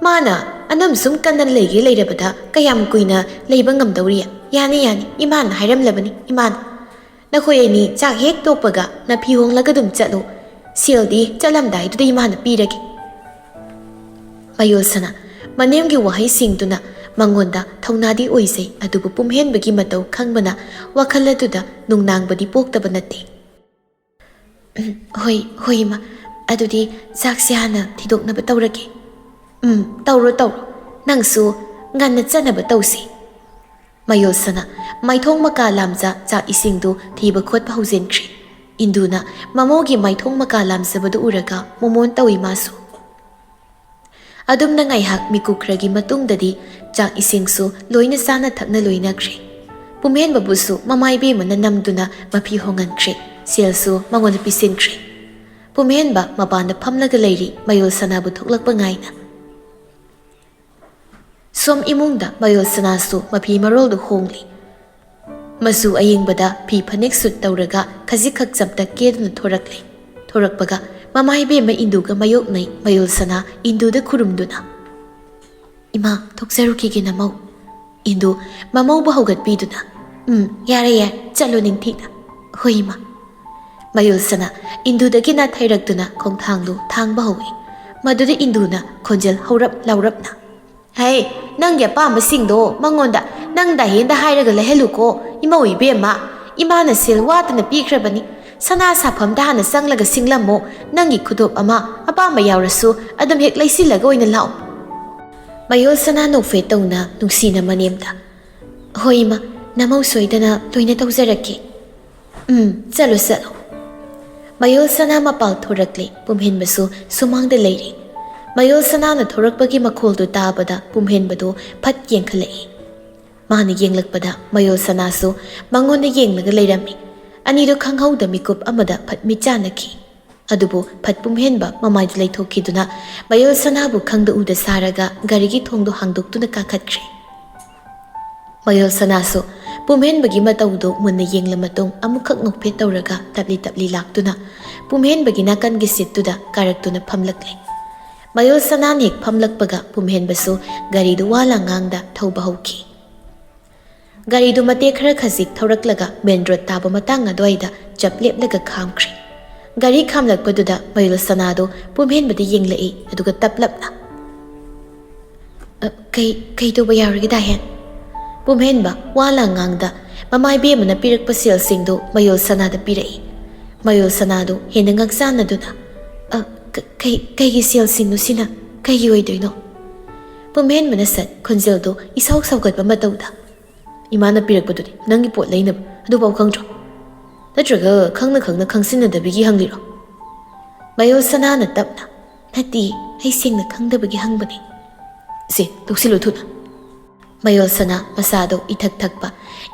ꯃꯥꯅ ꯑꯅꯝ ꯁꯨꯝ ꯀꯟꯅ ꯂꯩꯒꯦ ꯂꯩꯔꯕꯗ ꯀꯌꯥꯝ ꯀꯨꯏꯅ ꯂꯩꯕ ꯉꯝꯗꯧꯔꯤ? ꯌꯥꯅꯤ, ꯌꯥꯅꯤ, ꯏꯃꯥꯅ ꯍꯥꯏꯔꯝꯂꯕꯅꯤ, ꯏꯃꯥꯅ꯫ ꯅꯈꯣꯏ ꯑꯅꯤ ꯆꯥꯛ ꯍꯦꯛ ꯇꯣꯛꯄꯒ ꯅꯐꯤ ꯍꯣꯡꯂꯒ ꯑꯗꯨꯝ ꯆꯠꯂꯨ꯫ ꯁꯦꯜꯗꯤ ꯆꯠꯂꯝꯗꯥꯏꯗꯨꯗ ꯏꯃꯥꯅ ꯄꯤꯔꯒꯦ꯫" ꯃꯌꯣꯜ ꯁꯅꯥ ꯃꯅꯦꯝꯒꯤ ꯋꯥꯍꯩꯁꯤꯡꯗꯨꯅ ꯃꯉꯣꯟꯗ ꯊꯧꯅꯥꯗꯤ ꯑꯣꯏꯖꯩ, ꯑꯗꯨꯕꯨ ꯄꯨꯝꯍꯦꯟꯕꯒꯤ ꯃꯇꯧ ꯈꯪꯕꯅ ꯋꯥꯈꯜ ꯑꯗꯨꯗ ꯅꯨꯡꯅꯥꯡꯕꯗꯤ ꯄꯣꯛꯇꯕ ꯅꯠꯇꯦ꯫ "ꯎꯝ, ꯍꯣꯏ, ꯍꯣꯏ, ꯏꯃꯥ꯫ ꯑꯗꯨꯗꯤ ꯆꯥꯛꯁꯦ ꯍꯥꯟꯅ ꯊꯤꯗꯣꯛꯅꯕ ꯇꯧꯔꯒꯦ꯫" "ꯎꯝ, ꯇꯧꯔꯣ, ꯇꯧꯔꯣ꯫ ꯅꯪꯁꯨ ꯉꯟꯅ ꯆꯠꯅꯕ ꯇꯧꯁꯤ꯫" ꯃꯌꯣꯜ ꯁꯅꯥ ꯃꯥꯏꯊꯣꯡ ꯃꯀꯥ ꯂꯥꯝꯖ ꯆꯥꯛ ꯏꯁꯤꯡꯗꯨ ꯊꯤꯕ ꯈꯣꯠꯄ ꯍꯧꯖꯤꯟꯈ꯭ꯔꯦ꯫ ꯏꯟꯗꯨꯅ ꯃꯃꯧꯒꯤ ꯃꯥꯏꯊꯣꯡ ꯃꯀꯥ ꯂꯥꯝꯖꯕꯗꯨ ꯎꯔꯒ ꯃꯣꯃꯣꯟ ꯇꯧꯏ ꯃꯥꯁꯨ꯫ ꯑꯗꯨꯝꯅ ꯉꯥꯏꯍꯥꯛ ꯃꯤꯀꯨꯞ ꯈꯔꯒꯤ ꯃꯇꯨꯡꯗꯗꯤ ꯆꯥꯛ ꯏꯁꯤꯡꯁꯨ ꯂꯣꯏꯅ ꯆꯥꯅ ꯊꯛꯅ ꯂꯣꯏꯅꯈ꯭ꯔꯦ꯫ ꯄꯨꯝꯍꯦꯟꯕꯕꯨꯁꯨ ꯃꯃꯥ ꯏꯕꯦꯝꯃꯅ ꯅꯝꯗꯨꯅ ꯃꯐꯤ ꯍꯣꯡꯍꯟꯈ꯭ꯔꯦ꯫ ꯁꯦꯜꯁꯨ ꯃꯉꯣꯟꯗ ꯄꯤꯁꯤꯟꯈ꯭ꯔꯦ꯫ ꯄꯨꯝꯍꯦꯟꯕ ꯃꯄꯥꯟꯗ ꯐꯝꯂꯒ ꯂꯩꯔꯤ, ꯃꯌꯣꯜ ꯁꯅꯥꯕꯨ ꯊꯣꯛꯂꯛꯄ ꯉꯥꯏꯅ꯫ ꯁꯣꯝ ꯏꯃꯨꯡꯗ ꯃꯌꯣꯜ ꯁꯅꯥꯁꯨ ꯃꯐꯤ ꯃꯔꯣꯜꯗꯨ ꯍꯣꯡꯂꯤ꯫ ꯃꯆꯨ ꯑꯌꯦꯡꯕꯗ ꯐꯤ ꯐꯅꯦꯛ ꯁꯨꯠ ꯇꯧꯔꯒ ꯈꯖꯤꯛꯈꯛ ꯆꯝꯇꯛ ꯀꯦꯗꯨꯅ ꯊꯣꯔꯛꯂꯦ꯫ ꯊꯣꯔꯛꯄꯒ ꯃꯃꯥ ꯏꯕꯦꯝꯃ ꯏꯟꯗꯨꯒ ꯃꯥꯌꯣꯛꯅꯩ, ꯃꯌꯣꯜ ꯁꯅꯥ ꯏꯟꯗꯨꯗ ꯈꯨꯔꯨꯝꯗꯨꯅ꯫ "ꯏꯃꯥ, ꯊꯣꯛꯆꯔꯨꯈꯤꯒꯦ ꯅꯃꯧ꯫" ꯏꯟꯗꯨ ꯃꯃꯧꯕꯨ ꯍꯧꯒꯠꯄꯤꯗꯨꯅ, "ꯎꯝ, ꯌꯥꯔꯦ, ꯌꯥꯔꯦ, ꯆꯠꯂꯣ ꯅꯤꯡꯊꯤꯅ꯫" "ꯍꯣꯏ, ꯏꯃꯥ꯫" ꯃꯌꯣꯜ ꯁꯅꯥ ꯏꯟꯗꯨꯗꯒꯤ ꯅꯥꯊꯩꯔꯛꯇꯨꯅ ꯈꯣꯡꯊꯥꯡꯗꯨ ꯊꯥꯡꯕ ꯍꯧꯏ꯫ ꯃꯗꯨꯗ ꯏꯟꯗꯨꯅ ꯈꯣꯟꯖꯦꯜ ꯍꯧꯔꯞ ꯂꯥꯎꯔꯞꯅ, "ꯍꯩ, ꯅꯪꯒꯤ ꯑꯄꯥꯝꯕꯁꯤꯡꯗꯣ ꯃꯉꯣꯟꯗ ꯅꯪ ꯗꯥꯍꯦꯟꯗ ꯍꯥꯏꯔꯒ ꯂꯩꯍꯜꯂꯨꯀꯣ, ꯏꯃꯧ ꯏꯕꯦꯝꯃ꯫ ꯏꯃꯥꯅ ꯁꯦꯜ ꯋꯥꯠꯇꯅ ꯄꯤꯈ꯭ꯔꯕꯅꯤ꯫ ꯁꯅꯥ ꯁꯥꯐꯝꯗ ꯍꯥꯟꯅ ꯆꯪꯂꯒ ꯁꯤꯡꯂꯝꯃꯣ꯫ ꯅꯪꯒꯤ ꯈꯨꯗꯣꯞ ꯑꯃ ꯑꯄꯥꯝꯕ ꯌꯥꯎꯔꯁꯨ ꯑꯗꯨꯝ ꯍꯦꯛ ꯂꯩꯁꯤꯜꯂꯒ ꯑꯣꯏꯅ ꯂꯥꯛꯑꯣ꯫" ꯃꯌꯣꯜ ꯁꯅꯥ ꯅꯣꯛꯐꯦꯠ ꯇꯧꯅ ꯅꯨꯡꯁꯤꯅ ꯃꯅꯦꯝꯗ, "ꯍꯣꯏ, ꯏꯃꯥ, ꯅꯃꯧ ꯁꯣꯏꯗꯅ ꯂꯣꯏꯅ ꯇꯧꯖꯔꯛꯀꯦ꯫" "ꯎꯝ, ꯆꯠꯂꯣ, ꯆꯠꯂꯣ꯫" ꯃꯌꯣꯜ ꯁꯅꯥ ꯃꯄꯥꯜ ꯊꯣꯔꯛꯂꯦ, ꯄꯨꯝꯍꯦꯟꯕꯁꯨ ꯁꯨꯃꯥꯡꯗ ꯂꯩꯔꯦ꯫ ꯃꯌꯣꯜ ꯁꯅꯥꯅ ꯊꯣꯔꯛꯄꯒꯤ ꯃꯈꯣꯜꯗꯨ ꯇꯥꯕꯗ ꯄꯨꯝꯍꯦꯟꯕꯗꯨ ꯐꯠ ꯌꯦꯡꯈꯠꯂꯛꯏ꯫ ꯃꯥꯅ ꯌꯦꯡꯂꯛꯄꯗ ꯃꯌꯣꯜ ꯁꯅꯥꯁꯨ ꯃꯉꯣꯟꯗ ꯌꯦꯡꯂꯒ ꯂꯩꯔꯝꯃꯤ꯫ ꯑꯅꯤꯗꯨ ꯈꯪꯍꯧꯗ ꯃꯤꯀꯨꯞ ꯑꯃꯗ ꯐꯠ ꯃꯤꯠ ꯆꯥꯟꯅꯈꯤ꯫ ꯑꯗꯨꯕꯨ ꯐꯠ ꯄꯨꯝꯍꯦꯟꯕ ꯃꯃꯥꯏꯗꯨ ꯂꯩꯊꯣꯛꯈꯤꯗꯨꯅ ꯃꯌꯣꯜ ꯁꯅꯥꯕꯨ ꯈꯪꯗ ꯎꯗ ꯁꯥꯔꯒ ꯒꯥꯔꯤꯒꯤ ꯊꯣꯡꯗꯨ ꯍꯥꯡꯗꯣꯛꯇꯨꯅ ꯀꯥꯈꯠꯈ꯭ꯔꯦ꯫ ꯃꯌꯣꯜ ꯁꯅꯥꯁꯨ ꯄꯨꯝꯍꯦꯟꯕꯒꯤ ꯃꯇꯧꯗꯨ ꯃꯨꯟꯅ ꯌꯦꯡꯂ ꯃꯇꯨꯡ ꯑꯃꯨꯛꯈꯛ ꯅꯣꯛꯐꯦꯠ ꯇꯧꯔꯒ ꯇꯞꯂꯤ ꯇꯞꯂꯤ ꯂꯥꯛꯇꯨꯅ ꯄꯨꯝꯍꯦꯟꯕꯒꯤ ꯅꯥꯀꯟꯒꯤ ꯁꯤꯠꯇꯨꯗ ꯀꯥꯔꯛꯇꯨꯅ ꯐꯝꯂꯛꯂꯦ꯫ ꯃꯌꯣꯜ ꯁꯅꯥꯅ ꯍꯦꯛ ꯐꯝꯂꯛꯄꯒ ꯄꯨꯝꯍꯦꯟꯕꯁꯨ ꯒꯥꯔꯤꯗꯨ ꯋꯥ ꯂꯥꯡ ꯉꯥꯡꯗ ꯊꯧꯕ ꯍꯧꯈꯤ꯫ ꯒꯥꯔꯤꯗꯨ ꯃꯇꯦꯛ ꯈꯔ ꯈꯖꯤꯛ ꯊꯧꯔꯛꯂꯒ ꯃꯦꯟ ꯔꯣꯗ ꯇꯥꯕ ꯃꯇꯥꯡ ꯑꯗꯨꯋꯥꯏꯗ ꯆꯞ ꯂꯦꯞꯂꯒ ꯈꯥꯝꯈ꯭ꯔꯦ꯫ ꯒꯥꯔꯤ ꯈꯥꯝꯂꯛꯄꯗꯨꯗ ꯃꯌꯣꯜ ꯁꯅꯥꯗꯨ ꯄꯨꯝꯍꯦꯟꯕꯗ ꯌꯦꯡꯂꯛꯏ, ꯑꯗꯨꯒ ꯇꯞꯂꯞꯅ, "ꯑ, ꯀꯩ, ꯀꯩ ꯇꯧꯕ ꯌꯥꯎꯔꯒꯦ, ꯗꯥꯍꯦꯟ?" ꯄꯨꯝꯍꯦꯟꯕ ꯋꯥ ꯂꯥꯡ ꯉꯥꯡꯗ ꯃꯃꯥ ꯏꯕꯦꯝꯃꯅ ꯄꯤꯔꯛꯄ ꯁꯦꯜꯁꯤꯡꯗꯨ ꯃꯌꯣꯜ ꯁꯅꯥꯗ ꯄꯤꯔꯛꯏ꯫ ꯃꯌꯣꯜ ꯁꯅꯥꯗꯨ ꯍꯦꯟꯅ ꯉꯛꯆꯥꯟꯅꯗꯨꯅ, "ꯑ, ꯀ-, ꯀꯩ, ꯀꯩꯒꯤ ꯁꯦꯜꯁꯤꯡꯅꯣ ꯁꯤꯅ? ꯀꯩꯒꯤ ꯑꯣꯏꯗꯣꯏꯅꯣ?" ꯄꯨꯝꯍꯦꯟꯕꯅ ꯁꯠ ꯈꯣꯟꯖꯦꯜꯗꯨ ꯏꯁꯥꯎ ꯁꯥꯎꯒꯠꯄ ꯃꯇꯧꯗ, "ꯏꯃꯥꯅ ꯄꯤꯔꯛꯄꯗꯨꯗꯤ ꯅꯪꯒꯤ ꯄꯣꯠ ꯂꯩꯅꯕ, ꯑꯗꯨꯐꯥꯎ ꯈꯪꯗ꯭ꯔꯣ? ꯅꯠꯇ꯭ꯔꯒ ꯈꯪꯅ ꯈꯪꯅ ꯈꯪꯁꯤꯟꯅꯗꯕꯒꯤ ꯍꯪꯂꯤꯔꯣ?" ꯃꯌꯣꯜ ꯁꯅꯥꯅ ꯇꯞꯅ, "ꯅꯠꯇꯦ, ꯑꯩ ꯁꯦꯡꯅ ꯈꯪꯗꯕꯒꯤ ꯍꯪꯕꯅꯦ꯫" "ꯁꯦ, ꯇꯣꯛꯁꯤꯜꯂꯨ ꯊꯨꯅ꯫" ꯃꯌꯣꯜ ꯁꯅꯥ ꯃꯁꯥꯗꯣ ꯏꯊꯛ ꯊꯛꯄ,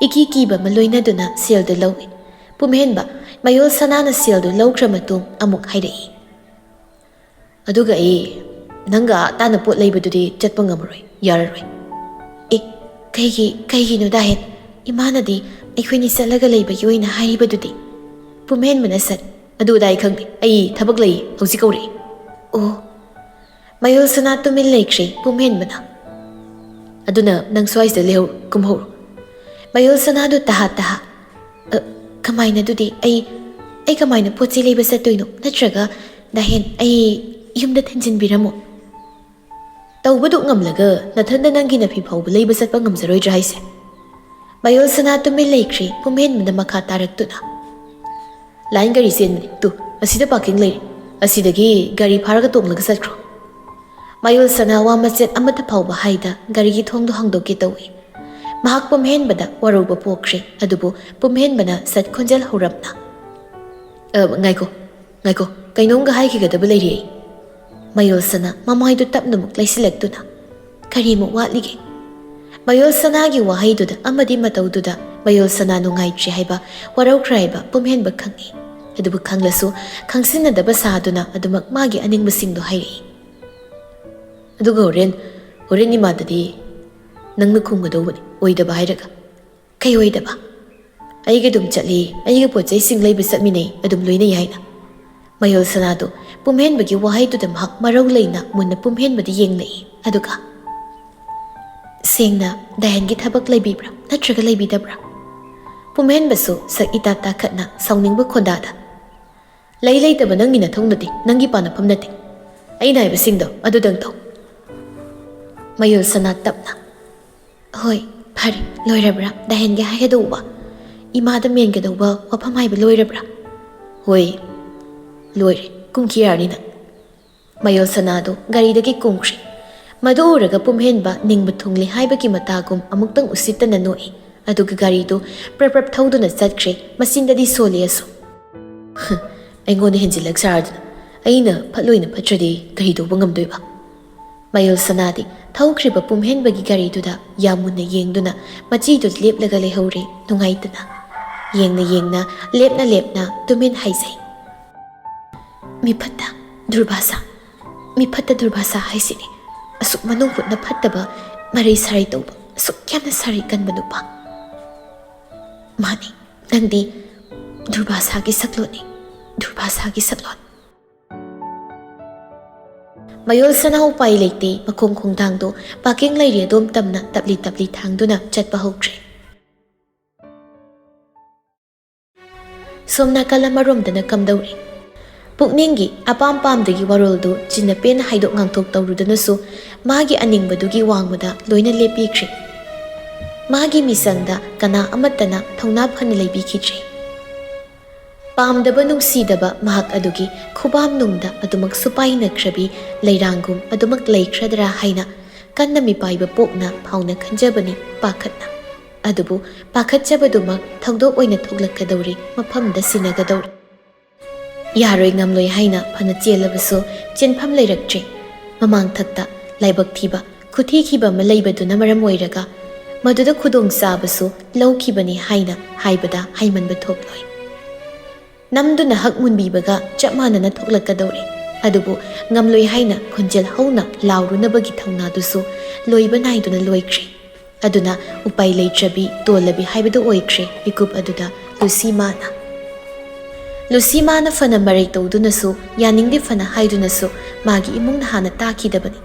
ꯏꯀꯤ ꯀꯤꯕ ꯑꯃ ꯂꯣꯏꯅꯗꯨꯅ ꯁꯦꯜꯗꯨ ꯂꯧꯏ꯫ ꯄꯨꯝꯍꯦꯟꯕ ꯃꯌꯣꯜ ꯁꯅꯥꯅ ꯁꯦꯜꯗꯨ ꯂꯧꯈ꯭ꯔ ꯃꯇꯨꯡ ꯑꯃꯨꯛ ꯍꯥꯏꯔꯛꯏ, "ꯑꯗꯨꯒ ꯑꯩ ꯅꯪꯒ ꯑꯥ ꯇꯥꯅ ꯄꯣꯠ ꯂꯩꯕꯗꯨꯗꯤ ꯆꯠꯄ ꯉꯝꯃꯔꯣꯏ, ꯌꯥꯔꯔꯣꯏ꯫" "ꯑꯦ, ꯀꯩꯒꯤ, ꯀꯩꯒꯤꯅꯣ ꯗꯥꯍꯦꯟ? ꯏꯃꯥꯅꯗꯤ ꯑꯩꯈꯣꯏꯅꯤ ꯆꯠꯂꯒ ꯂꯩꯕꯒꯤ ꯑꯣꯏꯅ ꯍꯥꯏꯔꯤꯕꯗꯨꯗꯤ?" ꯄꯨꯝꯍꯦꯟꯕꯅ ꯁꯠ, "ꯑꯗꯨ ꯑꯗꯥ ꯑꯩ ꯈꯪꯗꯦ, ꯑꯩ ꯊꯕꯛ ꯂꯩ, ꯍꯧꯖꯤꯛ ꯀꯧꯔꯛꯏ꯫" "ꯑꯣ꯫" ꯃꯌꯣꯜ ꯁꯅꯥ ꯇꯨꯃꯤꯟ ꯂꯩꯈ꯭ꯔꯦ꯫ ꯄꯨꯝꯍꯦꯟꯕꯅ, "ꯑꯗꯨꯅ ꯅꯪ ꯁ꯭ꯋꯥꯏꯁꯤꯗ ꯂꯩꯍꯧꯔꯣ, ꯀꯨꯝꯍꯧꯔꯣ꯫" ꯃꯌꯣꯜ ꯁꯅꯥꯗꯨ ꯇꯍꯥ ꯇꯍꯥ, "ꯑ, ꯀꯃꯥꯏꯅ ꯑꯗꯨꯗꯤ? ꯑꯩ, ꯑꯩ ꯀꯃꯥꯏꯅ ꯄꯣꯠ ꯆꯩ ꯂꯩꯕ ꯆꯠꯇꯣꯏꯅꯣ? ꯅꯠꯇ꯭ꯔꯒ ꯗꯥꯍꯦꯟ, ꯑꯩ ꯌꯨꯝꯗ ꯊꯤꯟꯖꯤꯟꯕꯤꯔꯝꯃꯣ?" "ꯇꯧꯕꯗꯨ ꯉꯝꯂꯒ ꯅꯊꯟꯗ ꯅꯪꯒꯤ ꯅꯐꯤ ꯐꯥꯎꯕ ꯂꯩꯕ ꯆꯠꯄ ꯉꯝꯖꯔꯣꯏꯗ꯭ꯔꯥ ꯍꯥꯏꯁꯦ?" ꯃꯌꯣꯜ ꯁꯅꯥ ꯇꯨꯃꯤꯟ ꯂꯩꯈ꯭ꯔꯦ꯫ ꯄꯨꯝꯍꯦꯟꯕꯅ ꯃꯈꯥ ꯇꯥꯔꯛꯇꯨꯅ, "ꯂꯥꯏꯟ ꯒꯥꯔꯤ ꯆꯦꯟꯕꯅꯤ꯫ ꯇꯨ, ꯑꯁꯤꯗ ꯄꯥꯔꯀꯤꯡ ꯂꯩꯔꯦ꯫ ꯑꯁꯤꯗꯒꯤ ꯒꯥꯔꯤ ꯐꯥꯔꯒ ꯇꯣꯡꯂꯒ ꯆꯠꯈ꯭ꯔꯣ꯫" ꯃꯌꯣꯜ ꯁꯅꯥ ꯋꯥ ꯃꯆꯦꯠ ꯑꯃꯠꯇ ꯐꯥꯎꯕ ꯍꯥꯏꯗ ꯒꯥꯔꯤꯒꯤ ꯊꯣꯡꯗꯨ ꯍꯥꯡꯗꯣꯛꯀꯦ ꯇꯧꯏ꯫ ꯃꯍꯥꯛ ꯄꯨꯝꯍꯦꯟꯕꯗ ꯋꯥꯔꯧꯕ ꯄꯣꯛꯈ꯭ꯔꯦ꯫ ꯑꯗꯨꯕꯨ ꯄꯨꯝꯍꯦꯟꯕꯅ ꯁꯠ ꯈꯣꯟꯖꯦꯜ ꯍꯧꯔꯞꯅ, "ꯑ, ꯉꯥꯏꯈꯣ, ꯉꯥꯏꯈꯣ, ꯀꯩꯅꯣꯝꯒ ꯍꯥꯏꯈꯤꯒꯗꯕ ꯂꯩꯔꯤ ꯑꯩ꯫" ꯃꯌꯣꯜ ꯁꯅꯥ ꯃꯃꯥꯏꯗꯨ ꯇꯞꯅꯃꯨꯛ ꯂꯩꯁꯤꯜꯂꯛꯇꯨꯅ, "ꯀꯔꯤꯃꯨꯛ ꯋꯥꯠꯂꯤꯒꯦ?" ꯃꯌꯣꯜ ꯁꯅꯥꯒꯤ ꯋꯥꯍꯩꯗꯨꯗ ꯑꯃꯗꯤ ꯃꯇꯧꯗꯨꯗ ꯃꯌꯣꯜ ꯁꯅꯥ ꯅꯨꯡꯉꯥꯏꯇ꯭ꯔꯤ ꯍꯥꯏꯕ, ꯋꯥꯔꯧꯈ꯭ꯔꯦ ꯍꯥꯏꯕ ꯄꯨꯝꯍꯦꯟꯕ ꯈꯪꯏ꯫ ꯑꯗꯨꯕꯨ ꯈꯪꯂꯁꯨ ꯈꯪꯁꯤꯟꯅꯗꯕ ꯁꯥꯗꯨꯅ ꯑꯗꯨꯃꯛ ꯃꯥꯒꯤ ꯑꯅꯤꯡꯕꯁꯤꯡꯗꯨ ꯍꯥꯏꯔꯛꯏ꯫ "ꯑꯗꯨꯒ ꯍꯣꯔꯦꯟ, ꯍꯣꯔꯦꯟ ꯏꯃꯥꯗꯗꯤ ꯅꯪꯅ ꯈꯨꯝꯒꯗꯧꯕꯅꯤ, ꯑꯣꯏꯗꯕ ꯍꯥꯏꯔꯒ꯫" "ꯀꯩ ꯑꯣꯏꯗꯕ?" "ꯑꯩꯒ ꯑꯗꯨꯝ ꯆꯠꯂꯤ, ꯑꯩꯒ ꯄꯣꯠ ꯆꯩꯁꯤꯡ ꯂꯩꯕ ꯆꯠꯃꯤꯟꯅꯩ, ꯑꯗꯨꯝ ꯂꯣꯏꯅꯩ ꯍꯥꯏꯅ꯫" ꯃꯌꯣꯜ ꯁꯅꯥꯗꯨ ꯄꯨꯝꯍꯦꯟꯕꯒꯤ ꯋꯥꯍꯩꯗꯨꯗ ꯃꯍꯥꯛ ꯃꯔꯧ ꯂꯩꯅ ꯃꯨꯟꯅ ꯄꯨꯝꯍꯦꯟꯕꯗ ꯌꯦꯡꯂꯛꯏ꯫ ꯑꯗꯨꯒ, "ꯁꯦꯡꯅ ꯗꯥꯍꯦꯟꯒꯤ ꯊꯕꯛ ꯂꯩꯕꯤꯕ꯭ꯔꯥ ꯅꯠꯇ꯭ꯔꯒ ꯂꯩꯕꯤꯗꯕ꯭ꯔꯥ?" ꯄꯨꯝꯍꯦꯟꯕꯁꯨ ꯁꯛ ꯏꯇꯥ ꯇꯥꯈꯠꯅ ꯁꯥꯎꯅꯤꯡꯕ ꯈꯣꯟꯗꯥꯗ, "ꯂꯩ ꯂꯩꯇꯕ ꯅꯪꯒꯤ ꯅꯊꯧ ꯅꯠꯇꯦ, ꯅꯪꯒꯤ ꯄꯥꯟꯅꯐꯝ ꯅꯠꯇꯦ꯫ ꯑꯩꯅ ꯍꯥꯏꯕꯁꯤꯡꯗꯣ ꯑꯗꯨꯗꯪ ꯇꯧ꯫" ꯃꯌꯣꯜ ꯁꯅꯥ ꯇꯞꯅ, "ꯍꯣꯏ, ꯐꯔꯦ, ꯂꯣꯏꯔꯕ꯭ꯔꯥ ꯗꯥꯍꯦꯟꯒꯤ ꯍꯥꯏꯒꯗꯧꯕ? ꯏꯃꯥꯗ ꯃꯦꯟꯒꯗꯧꯕ ꯋꯥꯐꯝ ꯍꯥꯏꯕ ꯂꯣꯏꯔꯕ꯭ꯔꯥ?" "ꯍꯣꯏ, ꯂꯣꯏꯔꯦ, ꯀꯨꯝꯈꯤ ꯌꯥꯔꯅꯤ ꯅꯪ꯫" ꯃꯌꯣꯜ ꯁꯅꯥꯗꯨ ꯒꯥꯔꯤꯗꯒꯤ ꯀꯨꯝꯈ꯭ꯔꯦ꯫ ꯃꯗꯨ ꯎꯔꯒ ꯄꯨꯝꯍꯦꯟꯕ ꯅꯤꯡꯕ ꯊꯨꯡꯂꯦ ꯍꯥꯏꯕꯒꯤ ꯃꯇꯥꯒꯨꯝ ꯑꯃꯨꯛꯇꯪ ꯎꯁꯤꯠꯇꯅ ꯅꯣꯛꯏ꯫ ꯑꯗꯨꯒ ꯒꯥꯔꯤꯗꯨ ꯄ꯭ꯔꯞ ꯄ꯭ꯔꯞ ꯊꯧꯗꯨꯅ ꯆꯠꯈ꯭ꯔꯦ꯫ ꯃꯆꯤꯟꯗꯗꯤ ꯁꯣꯜꯂꯤ ꯑꯁꯨꯝ, "ꯑꯩꯉꯣꯟꯗ ꯍꯦꯟꯖꯤꯜꯂꯛ ꯁꯥꯔꯗꯅ, ꯑꯩꯅ ꯐꯠꯂꯣꯏꯅ ꯐꯠꯇ꯭ꯔꯗꯤ ꯀꯔꯤ ꯇꯧꯕ ꯉꯝꯗꯣꯏꯕ?" ꯃꯌꯣꯜ ꯁꯅꯥꯗꯤ ꯊꯧꯈ꯭ꯔꯤꯕ ꯄꯨꯝꯍꯦꯟꯕꯒꯤ ꯒꯥꯔꯤꯗꯨꯗ ꯌꯥꯝ ꯃꯨꯟꯅ ꯌꯦꯡꯗꯨꯅ ꯃꯆꯤꯗꯨꯗ ꯂꯦꯞꯂꯒ ꯂꯩꯍꯧꯔꯦ ꯅꯨꯡꯉꯥꯏꯇꯅ꯫ ꯌꯦꯡꯅ ꯌꯦꯡꯅ, ꯂꯦꯞꯅ ꯂꯦꯞꯅ ꯇꯨꯃꯤꯟ ꯍꯥꯏꯖꯩ꯫ "ꯃꯤꯐꯠꯇ ꯗꯨꯔꯕꯥꯁꯥ, ꯃꯤꯐꯠꯇ ꯗꯨꯔꯕꯥꯁꯥ ꯍꯥꯏꯁꯤꯅꯤ꯫ ꯑꯁꯨꯛ ꯃꯅꯨꯡ ꯍꯨꯠꯅ ꯐꯠꯇꯕ, ꯃꯔꯩ ꯁꯥꯔꯩ ꯇꯧꯕ, ꯑꯁꯨꯛ ꯌꯥꯝꯅ ꯁꯥꯔꯩ ꯀꯟꯕ ꯅꯨꯄꯥ꯫ ꯃꯥꯅꯤ, ꯅꯪꯗꯤ ꯗꯨꯔꯕꯥꯁꯥꯒꯤ ꯁꯛꯂꯣꯟꯅꯤ, ꯗꯨꯔꯕꯥꯁꯥꯒꯤ ꯁꯛꯂꯣꯟ"꯫ ꯃꯌꯣꯜ ꯁꯅꯥ ꯎꯄꯥꯏ ꯂꯩꯇꯦ, ꯃꯈꯣꯡ ꯈꯣꯡꯊꯥꯡꯗꯣ ꯄꯥꯀꯤꯡ ꯂꯩꯔꯦ ꯑꯗꯣꯝ ꯇꯝꯅ ꯇꯞꯂꯤ ꯇꯞꯂꯤ ꯊꯥꯡꯗꯨꯅ ꯆꯠꯄ ꯍꯧꯈ꯭ꯔꯦ꯫ ꯁꯣꯝ ꯅꯥꯀꯜ ꯑꯃꯔꯣꯝꯗꯅ ꯀꯝꯗꯧꯔꯤ? ꯄꯨꯛꯅꯤꯡꯒꯤ ꯑꯄꯥꯝ ꯄꯥꯝꯗꯒꯤ ꯋꯥꯔꯣꯜꯗꯨ ꯆꯤꯟꯅ ꯄꯦꯟꯅ ꯍꯥꯏꯗꯣꯛ ꯉꯥꯡꯊꯣꯛ ꯇꯧꯔꯨꯗꯨꯅꯁꯨ, ꯃꯥꯒꯤ ꯑꯅꯤꯡꯕꯗꯨꯒꯤ ꯋꯥꯡꯃꯗ ꯂꯣꯏꯅ ꯂꯦꯞꯄꯤꯈ꯭ꯔꯦ꯫ ꯃꯥꯒꯤ ꯃꯤꯆꯪꯗ ꯀꯅꯥ ꯑꯃꯠꯇꯅ ꯊꯧꯅꯥ ꯐꯅ ꯂꯩꯕꯤꯈꯤꯗ꯭ꯔꯦ꯫ ꯄꯥꯝꯗꯕ ꯅꯨꯡꯁꯤꯗꯕ ꯃꯍꯥꯛ ꯑꯗꯨꯒꯤ ꯈꯨꯕꯥꯝ ꯅꯨꯡꯗ ꯑꯗꯨꯃꯛ ꯁꯨꯄꯥꯏꯅꯈ꯭ꯔꯕꯤ ꯂꯩꯔꯥꯡꯒꯨꯝ ꯑꯗꯨꯃꯛ ꯂꯩꯈ꯭ꯔꯗ꯭ꯔꯥ ꯍꯥꯏꯅ ꯀꯟꯅ ꯃꯤꯄꯥꯏꯕ ꯄꯣꯛꯅ ꯐꯥꯎꯅ ꯈꯟꯖꯕꯅꯤ ꯄꯥꯈꯠꯅ꯫ ꯑꯗꯨꯕꯨ ꯄꯥꯈꯠꯆꯕꯗꯨꯃꯛ ꯊꯧꯗꯣꯛ ꯑꯣꯏꯅ ꯊꯣꯛꯂꯛꯀꯗꯧꯔꯤ, ꯃꯐꯝꯗ ꯁꯤꯟꯅꯒꯗꯧꯔꯤ꯫ ꯌꯥꯔꯣꯏ ꯉꯝꯂꯣꯏ ꯍꯥꯏꯅ ꯐꯅ ꯆꯦꯜꯂꯕꯁꯨ ꯆꯦꯟꯐꯝ ꯂꯩꯔꯛꯇ꯭ꯔꯦ꯫ ꯃꯃꯥꯡꯊꯛꯇ ꯂꯥꯏꯕꯛ ꯊꯤꯕ, ꯈꯨꯊꯤꯈꯤꯕ ꯑꯃ ꯂꯩꯕꯗꯨꯅ ꯃꯔꯝ ꯑꯣꯏꯔꯒ ꯃꯗꯨꯗ ꯈꯨꯗꯣꯡ ꯆꯥꯕꯁꯨ ꯂꯧꯈꯤꯕꯅꯤ ꯍꯥꯏꯅ ꯍꯥꯏꯕꯗ ꯍꯥꯏꯃꯟꯕ ꯊꯣꯛꯂꯣꯏ꯫ ꯅꯝꯗꯨꯅ ꯍꯛ ꯃꯨꯟꯕꯤꯕꯒ ꯆꯞ ꯃꯥꯟꯅꯅ ꯊꯣꯛꯂꯛꯀꯗꯧꯔꯦ꯫ ꯑꯗꯨꯕꯨ ꯉꯝꯂꯣꯏ ꯍꯥꯏꯅ ꯈꯣꯟꯖꯦꯜ ꯍꯧꯅ ꯂꯥꯎꯔꯨꯅꯕꯒꯤ ꯊꯧꯅꯥꯗꯨꯁꯨ ꯂꯣꯏꯕ ꯅꯥꯏꯗꯨꯅ ꯂꯣꯏꯈ꯭ꯔꯦ꯫ ꯑꯗꯨꯅ ꯎꯄꯥꯏ ꯂꯩꯇ꯭ꯔꯕꯤ, ꯇꯣꯜꯂꯕꯤ ꯍꯥꯏꯕꯗꯨ ꯑꯣꯏꯈ꯭ꯔꯦ ꯃꯤꯀꯨꯞ ꯑꯗꯨꯗ ꯂꯨꯁꯤ ꯃꯥꯅ꯫ ꯂꯨꯁꯤ ꯃꯥꯅ ꯐꯅ ꯃꯔꯩ ꯇꯧꯗꯨꯅꯁꯨ, ꯌꯥꯅꯤꯡꯗꯦ ꯐꯅ ꯍꯥꯏꯗꯨꯅꯁꯨ, ꯃꯥꯒꯤ ꯏꯃꯨꯡꯅ ꯍꯥꯟꯅ ꯇꯥꯈꯤꯗꯕꯅꯤ꯫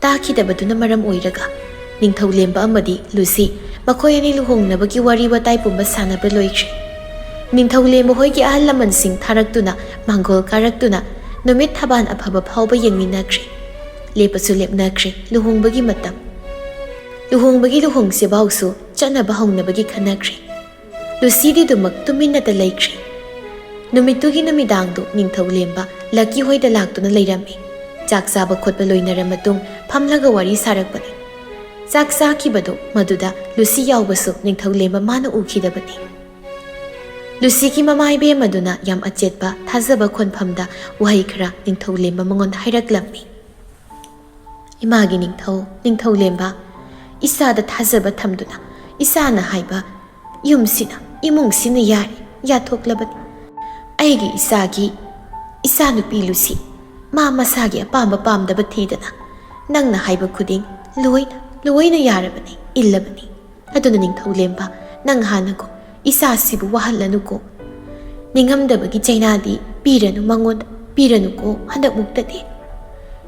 ꯇꯥꯈꯤꯗꯕꯗꯨꯅ ꯃꯔꯝ ꯑꯣꯏꯔꯒ ꯅꯤꯡꯊꯧꯂꯦꯝꯕ ꯑꯃꯗꯤ ꯂꯨꯁꯤ ꯃꯈꯣꯏ ꯑꯅꯤ ꯂꯨꯍꯣꯡꯅꯕꯒꯤ ꯋꯥꯔꯤ ꯋꯥꯇꯥꯏ ꯄꯨꯝꯕ ꯁꯥꯟꯅꯕ ꯂꯣꯏꯈ꯭ꯔꯦ꯫ ꯅꯤꯡꯊꯧꯂꯦꯝꯕ ꯍꯣꯏꯒꯤ ꯑꯍꯜ ꯂꯃꯟꯁꯤꯡ ꯊꯥꯔꯛꯇꯨꯅ, ꯃꯥꯡꯒꯣꯜ ꯀꯥꯔꯛꯇꯨꯅ, ꯅꯨꯃꯤꯠ ꯊꯕꯥꯟ ꯑꯐꯕ ꯐꯥꯎꯕ ꯌꯦꯡꯃꯤꯟꯅꯈ꯭ꯔꯦ꯫ ꯂꯦꯞꯄꯁꯨ ꯂꯦꯞꯅꯈ꯭ꯔꯦ ꯂꯨꯍꯣꯡꯕꯒꯤ ꯃꯇꯝ꯫ ꯂꯨꯍꯣꯡꯕꯒꯤ ꯂꯨꯍꯣꯡ ꯁꯦꯕꯥꯎꯁꯨ ꯆꯠꯅꯕ ꯍꯧꯅꯕꯒꯤ ꯈꯟꯅꯈ꯭ꯔꯦ꯫ ꯂꯨꯁꯤꯗꯤ ꯑꯗꯨꯃꯛ ꯇꯨꯃꯤꯟꯅꯇ ꯂꯩꯈ꯭ꯔꯦ꯫ ꯅꯨꯃꯤꯠꯇꯨꯒꯤ ꯅꯨꯃꯤꯗꯥꯡꯗꯨ ꯅꯤꯡꯊꯧꯂꯦꯝꯕ ꯂꯛꯀꯤ ꯍꯣꯏꯗ ꯂꯥꯛꯇꯨꯅ ꯂꯩꯔꯝꯃꯤ꯫ ꯆꯥꯛ ꯆꯥꯕ ꯈꯣꯠꯄ ꯂꯣꯏꯅꯔ ꯃꯇꯨꯡ ꯐꯝꯂꯒ ꯋꯥꯔꯤ ꯁꯥꯔꯛꯄꯅꯤ꯫ ꯆꯥꯛ ꯆꯥꯈꯤꯕꯗꯨ ꯃꯗꯨꯗ ꯂꯨꯁꯤ ꯌꯥꯎꯕꯁꯨ ꯅꯤꯡꯊꯧꯂꯦꯝꯕ ꯃꯥꯅ ꯎꯈꯤꯗꯕꯅꯤ꯫ ꯂꯨꯁꯤꯒꯤ ꯃꯃꯥ ꯏꯕꯦꯝ ꯑꯗꯨꯅ ꯌꯥꯝ ꯑꯆꯦꯠꯄ ꯊꯥꯖꯕ ꯈꯣꯟꯐꯝꯗ ꯋꯥꯍꯩ ꯈꯔ ꯅꯤꯡꯊꯧꯂꯦꯝꯕ ꯃꯉꯣꯟꯗ ꯍꯥꯏꯔꯛꯂꯝꯃꯤ꯫ "ꯏꯃꯥꯒꯤ ꯅꯤꯡꯊꯧ, ꯅꯤꯡꯊꯧꯂꯦꯝꯕ, ꯏꯆꯥꯗ ꯊꯥꯖꯕ ꯊꯝꯗꯨꯅ ꯏꯆꯥꯅ ꯍꯥꯏꯕ ꯌꯨꯝꯁꯤꯅ ꯏꯃꯨꯡꯁꯤꯅ ꯌꯥꯔꯦ, ꯌꯥꯊꯣꯛꯂꯕꯅꯤ꯫ ꯑꯩꯒꯤ ꯏꯆꯥꯒꯤ, ꯏꯆꯥꯅꯨꯄꯤ ꯂꯨꯁꯤ, ꯃꯥ ꯃꯁꯥꯒꯤ ꯑꯄꯥꯝꯕ ꯄꯥꯝꯗꯕ ꯊꯤꯗꯅ ꯅꯪꯅ ꯍꯥꯏꯕ ꯈꯨꯗꯤꯡ ꯂꯣꯏꯅ, ꯂꯣꯏꯅ ꯌꯥꯔꯕꯅꯤ, ꯏꯜꯂꯕꯅꯤ꯫ ꯑꯗꯨꯅ ꯅꯤꯡꯊꯧꯂꯦꯝꯕ, ꯅꯪ ꯍꯥꯟꯅꯀꯣ, ꯏꯆꯥꯁꯤꯕꯨ ꯋꯥꯍꯜꯂꯅꯨꯀꯣ꯫ ꯅꯤꯡꯉꯝꯗꯕꯒꯤ ꯆꯩꯅꯥꯗꯤ ꯄꯤꯔꯅꯨ ꯃꯉꯣꯟꯗ, ꯄꯤꯔꯅꯨꯀꯣ ꯍꯟꯗꯛꯃꯨꯛꯇꯗꯤ꯫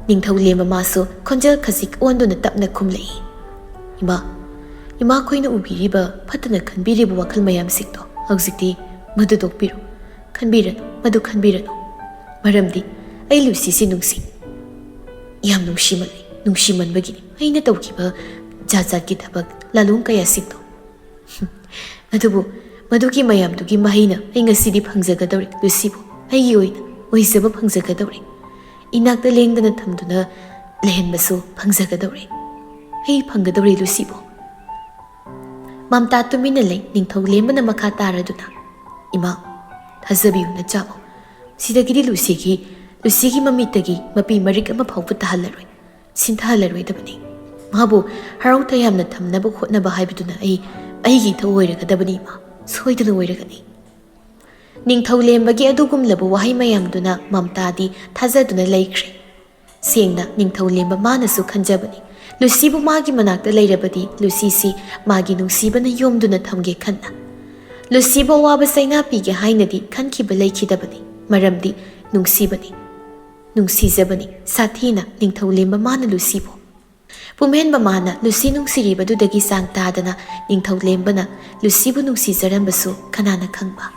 ꯅꯤꯡꯊꯧꯂꯦꯝꯕ ꯃꯥꯁꯨ ꯈꯣꯟꯖꯦꯜ ꯈꯖꯤꯛ ꯑꯣꯟꯗꯨꯅ ꯇꯞꯅ ꯈꯨꯝꯂꯛꯏ, "ꯏꯃꯥ, ꯏꯃꯥꯈꯣꯏꯅ ꯎꯕꯤꯔꯤꯕ, ꯐꯠꯇꯅ ꯈꯟꯕꯤꯔꯤꯕ ꯋꯥꯈꯜ ꯃꯌꯥꯝꯁꯤꯡꯗꯣ ꯍꯧꯖꯤꯛꯇꯤ ꯃꯗꯨ ꯇꯣꯛꯄꯤꯔꯣ꯫ ꯈꯟꯕꯤꯔꯅꯨ, ꯃꯗꯨ ꯈꯟꯕꯤꯔꯅꯨ꯫ ꯃꯔꯝꯗꯤ ꯑꯩ ꯂꯨꯁꯤꯁꯤ ꯅꯨꯡꯁꯤ꯫ ꯌꯥꯝ ꯅꯨꯡꯁꯤꯃꯜꯂꯤ, ꯅꯨꯡꯁꯤꯃꯟꯕꯒꯤꯅꯤ ꯑꯩꯅ ꯇꯧꯈꯤꯕ ꯖꯥꯠ ꯖꯥꯠꯀꯤ ꯊꯕꯛ ꯂꯥꯂꯣꯡ ꯀꯌꯥꯁꯤꯡꯗꯣ꯫ ꯑꯗꯨꯕꯨ ꯃꯗꯨꯒꯤ ꯃꯌꯥꯝꯗꯨꯒꯤ ꯃꯍꯩꯅ ꯑꯩ ꯉꯁꯤꯗꯤ ꯐꯪꯖꯒꯗꯧꯔꯦ ꯂꯨꯁꯤꯕꯨ꯫ ꯑꯩꯒꯤ ꯑꯣꯏꯅ ꯑꯣꯏꯖꯕ ꯐꯪꯖꯒꯗꯧꯔꯦ꯫ ꯏꯅꯥꯛꯇ ꯂꯦꯡꯗꯅ ꯊꯝꯗꯨꯅ ꯂꯩꯍꯟꯕꯁꯨ ꯐꯪꯖꯒꯗꯧꯔꯦ꯫ ꯑꯩ ꯐꯪꯒꯗꯧꯔꯦ ꯂꯨꯁꯤꯕꯨ꯫" ꯃꯝꯇꯥ ꯇꯨꯃꯤꯟꯅ ꯂꯩ꯫ ꯅꯤꯡꯊꯧꯂꯦꯝꯕꯅ ꯃꯈꯥ ꯇꯥꯔꯗꯨꯅ, "ꯏꯃꯥ, ꯊꯥꯖꯕꯤꯌꯨ ꯅꯆꯥꯕꯨ꯫ ꯁꯤꯗꯒꯤꯗꯤ ꯂꯨꯁꯤꯒꯤ, ꯂꯨꯁꯤꯒꯤ ꯃꯃꯤꯠꯇꯒꯤ ꯃꯄꯤ ꯃꯔꯤꯛ ꯑꯃ ꯐꯥꯎꯕ ꯇꯥꯍꯜꯂꯔꯣꯏ, ꯁꯤꯟꯊꯍꯜꯂꯔꯣꯏꯗꯕꯅꯤ꯫ ꯃꯥꯕꯨ ꯍꯔꯥꯎ ꯇꯌꯥꯝꯅ ꯊꯝꯅꯕ ꯍꯣꯠꯅꯕ ꯍꯥꯏꯕꯗꯨꯅ ꯑꯩ, ꯑꯩꯒꯤ ꯏꯊꯧ ꯑꯣꯏꯔꯒꯗꯕꯅꯤ ꯏꯃꯥ, ꯁꯣꯏꯗꯅ ꯑꯣꯏꯔꯒꯅꯤ꯫" ꯅꯤꯡꯊꯧꯂꯦꯝꯕꯒꯤ ꯑꯗꯨꯒꯨꯝꯂꯕ ꯋꯥꯍꯩ ꯃꯌꯥꯝꯗꯨꯅ ꯃꯝꯇꯥꯗꯤ ꯊꯥꯖꯗꯨꯅ ꯂꯩꯈ꯭ꯔꯦ꯫ ꯁꯦꯡꯅ ꯅꯤꯡꯊꯧꯂꯦꯝꯕ ꯃꯥꯅꯁꯨ ꯈꯟꯖꯕꯅꯤ, ꯂꯨꯁꯤꯕꯨ ꯃꯥꯒꯤ ꯃꯅꯥꯛꯇ ꯂꯩꯔꯕꯗꯤ ꯂꯨꯁꯤꯁꯤ ꯃꯥꯒꯤ ꯅꯨꯡꯁꯤꯕꯅ ꯌꯣꯝꯗꯨꯅ ꯊꯝꯒꯦ ꯈꯟꯅ꯫ ꯂꯨꯁꯤꯕꯨ ꯑꯋꯥꯕ ꯆꯩꯅꯥ ꯄꯤꯒꯦ ꯍꯥꯏꯅꯗꯤ ꯈꯟꯈꯤꯕ ꯂꯩꯈꯤꯗꯕꯅꯤ, ꯃꯔꯝꯗꯤ ꯅꯨꯡꯁꯤꯕꯅꯤ, ꯅꯨꯡꯁꯤꯖꯕꯅꯤ ꯁꯥꯊꯤꯅ ꯅꯤꯡꯊꯧꯂꯦꯝꯕ ꯃꯥꯅ ꯂꯨꯁꯤꯕꯨ꯫ ꯄꯨꯝꯍꯦꯟꯕ ꯃꯥꯅ ꯂꯨꯁꯤ ꯅꯨꯡꯁꯤꯔꯤꯕꯗꯨꯗꯒꯤ ꯆꯥꯡ ꯇꯥꯗꯅ ꯅꯤꯡꯊꯧꯂꯦꯝꯕꯅ ꯂꯨꯁꯤꯕꯨ ꯅꯨꯡꯁꯤꯖꯔꯝꯕꯁꯨ ꯀꯅꯥꯅ ꯈꯪꯕ?